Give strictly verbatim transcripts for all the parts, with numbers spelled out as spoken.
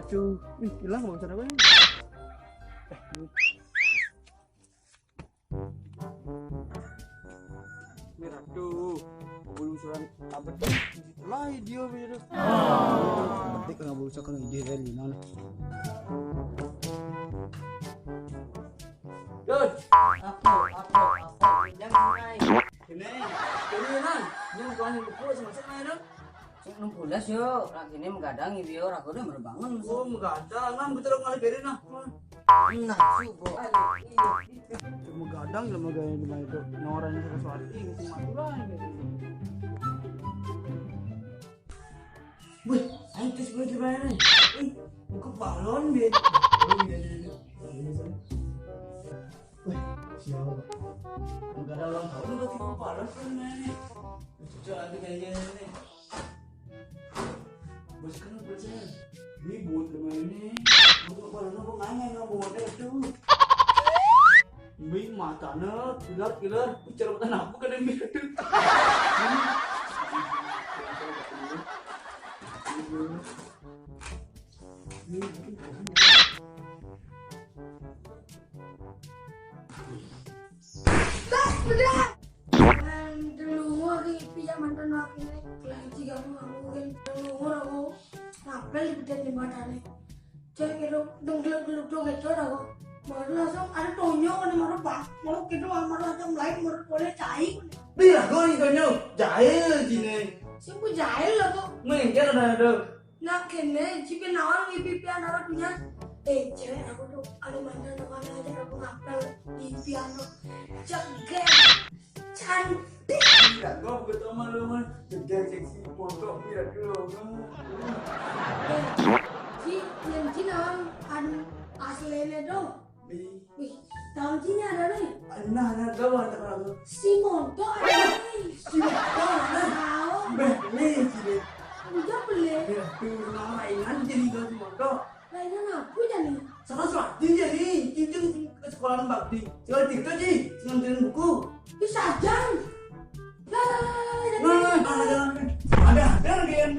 Tuh, ih, hilang bau sana, Bang. Mirah tuh, belum surat abet. Lah, dia begitu. Betik nggak belum surat kan ide dari mana? Dud. Apa, apa, apa? Jangan naik. Ini, ini, Nang. Ini bukan yang betul, sama saya, Nang. Sing enam belas yo, lagi ini menggadang, yo, ragu udah berbangun. Oh, menggadang, Nang, betul kali beri, nah. Nah, subuh. Aduh, iya. Menggadang, ya, menggadang gimana itu? Nah, orang yang suka suati, mesti mati lah, gitu. Wih, ayo terus gue gimana nih? Wih, buka balon, Bin. Oh, iya, iya, iya. Iya, iya, iya. Wih, siapa? Enggak ada ulang tahun, udah tiga balon kan, nih. Cocok lagi kayaknya, nih. Bos kan, bos kan. Ini buat teman ini. Buat balon apa nanya, nggak buat itu. Ming matana kilat-kilat, bicara mata aku kan, Ming. Dah, udah. Dulu gua kayak pijak mantan laki nih. Kelas tiga gua, gua kan dulu gua, gua ngapel di bidang jembatan nih. Cek gitu, denggelek-gelek dong gitu, aku. Baru langsung ada Tonyo kan, baru bang, baru gitu, baru langsung lain, baru boleh cai. Bila gua nih Tonyo, jahil sini. Siapa jahil lah tuh? Mungkin ada tuh. Nah, kene, jika nawang ipi pian awak punya. Eh, cewek aku tuh ada mantan, mana aja aku ngapel di piano. Ceget. Cantik. Iya, gua begitu sama lu, Man. Jeger seksi, pondok, iya, dulu. Ji, yang Cina, anu, aslinya dong. Wih, tahun Cina ada nih. Nah, nah, gua mau tekan aku. Si Monto ada nih. Si Monto, nah. Tahu. Beh, nih, sini. Udah beli. Iya, tuh, nama ingat jadi gua si Monto. Lainnya ngaku jadi. Salah suatu jadi. Itu ke sekolah bakti. Sekolah itu sih, nganterin buku. Bisa jam. Lah, lah, lah, lah, lah, jadi. Nah, nah, nah, nah, nah. Ada, ada lagi yang.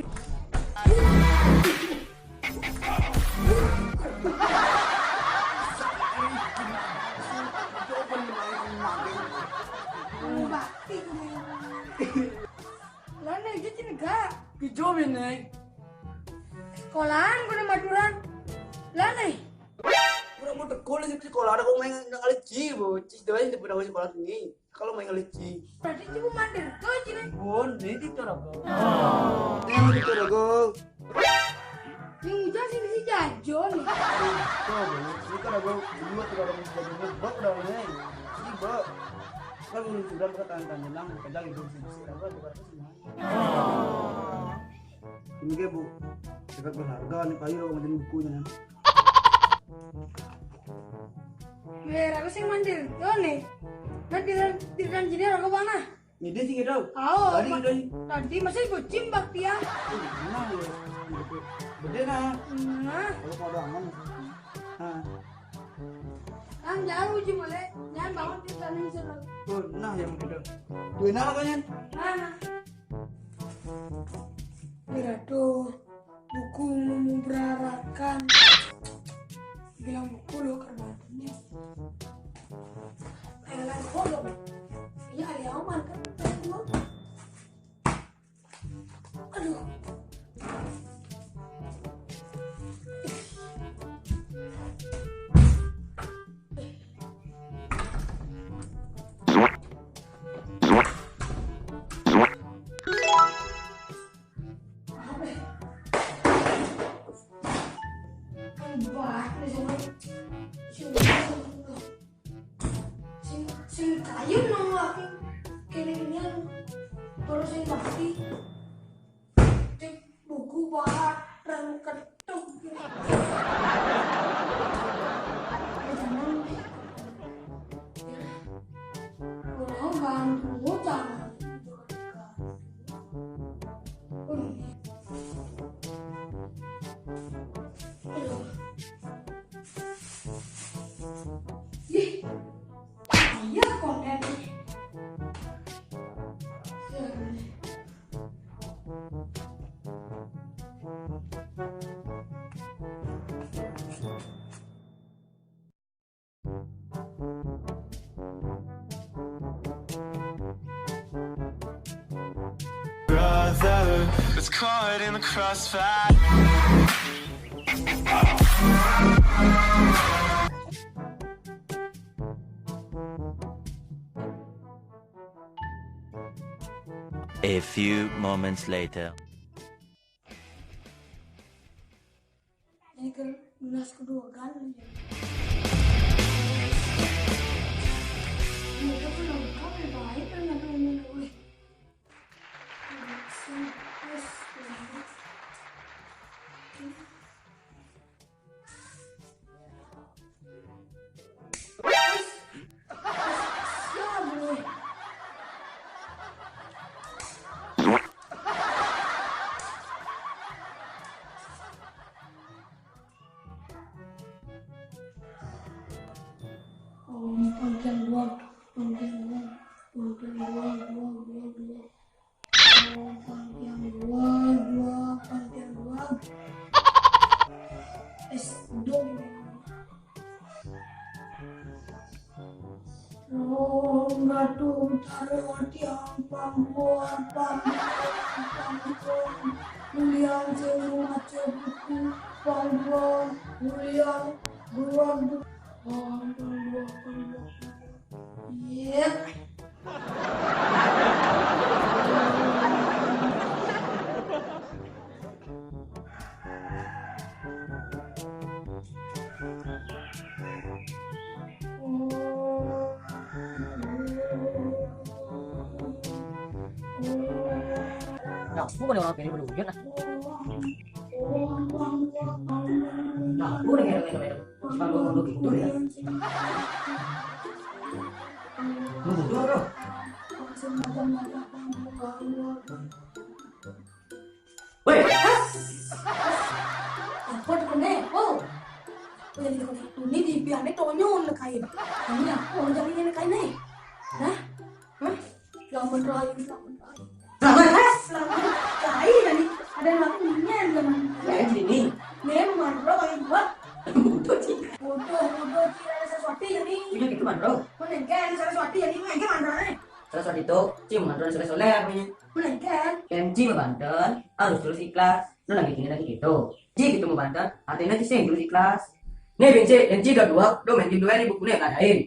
Bakti. Lah, nih, jadi enggak. Kijo, Bin, nih. Sekolahan guna Maduran. Lah nih. Kurang mau tekol di sekolah ada kau main nang kali ci, bo. Ci doang di pernah sekolah ini. Kalau main kali ci. Berarti cuma mandir tuh ci nih. Bon, ini di Torago. Ini di Torago. Yang hujan sih si Jajo nih. Tuh, bo. Ini Torago. Dua Torago bisa jadi bok dah nih. Ci, bo. Kan belum sudah ke tangan-tangan nang, kerja gitu sih. Apa tuh? Ini ge, Bu, sangat berharga nih, payu lo macam bukunya nih. Biar aku sing mandir. Tuh nih. Nah, di dalam, di dalam sini aku mana? Ini sih gitu. Tahu. Tadi gitu. Tadi masih bocim baktia. Nah, ya. Gede nah. Nah. Kalau pada aman. Nah. Kan jauh uji boleh. Jangan bangun di sana, sana. Oh, nah, yang gitu. Tuh, nah, apa, Nyan? Nah. Mira tuh buku mau berarakan. Bilang buku lo kerbantunya. Kayak lain kodok. Iya, ada aman kan? Aduh. Sing, sing kayu nang laki kene-kene terus sing bakti. Cek buku bahan rem ketuk. Kalau bantu jangan. Aduh. Ih, iya konten. Caught in the crossfire. A few moments later. Ini kan lunas kedua kali ya. Ini kan lengkap ya, baik kan, aduh, ini, wih. Om, panjang dua, panjang dua, panjang dua, dua, dua, dua. Om, panjang dua, dua, panjang dua. Es dong. Om Ratu Utara Tiang Pangkuan Pangkuan Pangkuan Ulian Semu Mace Buku Pangkuan Ulian Dua Dua Pangkuan Pangkuan. Iya. Nah, bukan orang pilih belum, ya, nah. Nah, bukan yang itu, itu. Bukan orang itu, ya. Bukan orang. Weh. Apa tu kena? Oh. Oh, yang kita kena. Ini di biar ni tonyol nak kain. Ini aku orang jadi nak kain ni. Nah. Hah? Selamat raya, selamat raya. Selamat raya. Selamat raya tadi. Ada yang aku ingin zaman. Ya, sini. Memang, bro, kayak gua. Bodoh, sih. Bodoh, bodoh, sih. Ada sesuatu ya, nih. Punya gitu, man, bro. Mana kan sesuatu ya, nih? Mana kan, mana, eh? Saraswati tu, cuma tuan soleh-soleh apa ni? Melainkan. Kan cuma banten, harus terus ikhlas. Lu lagi gini lagi gitu. Ji gitu mau banten, artinya ci sing terus ikhlas. Nih, Bin, ci, yang ci dua, lu main game dua ini bukunya nggak adain.